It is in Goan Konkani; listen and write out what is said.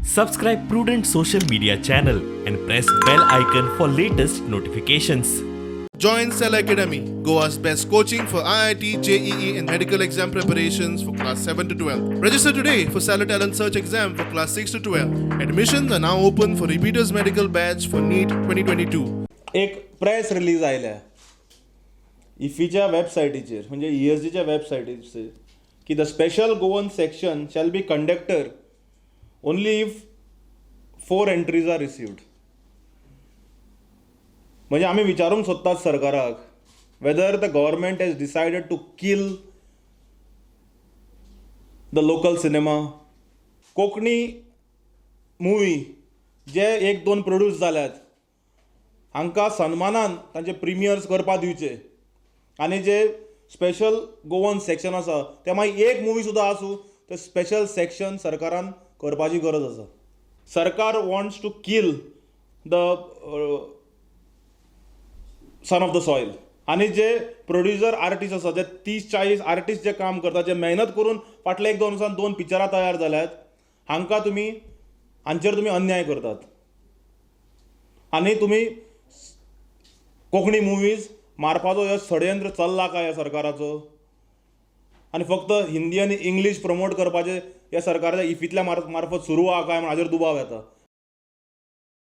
Subscribe Prudent social media channel and press bell icon for latest notifications. Join Cell Academy, Goa's best coaching for IIT, JEE, and medical exam preparations for class 7 to 12. Register today for Stellar Talent Search exam for class 6 to 12. Admissions are now open for repeaters medical batch for NEET 2022. एक प्रेस रिलीज आयल्या इफीच्या वेबसायटीचेर, म्हणजे ईएसजीच्या वेबसायटीचेर, की the special Goan section shall be conducted only if four entries are received. म्हणजे आमी विचारूंक सोदतात सरकाराक, whether the government has decided to kill the local cinema. Konkani movie जे एक दोन प्रोड्यूस जाल्यात, हांकां सन्मानान तांचे प्रिमियर्स करपाक दिवचे आनी जे स्पेशल गोवन सेक्शन आसा, ते मागीर एक मुवी सुद्दां आसूं, ते स्पेशल सेक्शन सरकारान करपाची गरज आसा. सरकार wants to kill the son of the soil. आनी जे प्रोड्युसर आर्टिस्ट आसा, जे 30-40 आर्टिस्ट जे काम करता, जे मेहनत करून फाटले एक दोन वर्सान दोन पिक्चरां तयार जाल्यात, हांकां तुमी, हांचेर तुमी अन्याय करतात आनी तुमी कोंकणी मुवीज मारपाचो हो षडयंत्र चल्ला काय ह्या सरकाराचो? आनी फक्त हिंदी आनी इंग्लीश प्रमोट करपाचें ह्या सरकाराच्या इफींतल्या मार्फत सुरू आहा काय म्हण हाजेर दुबाव येता.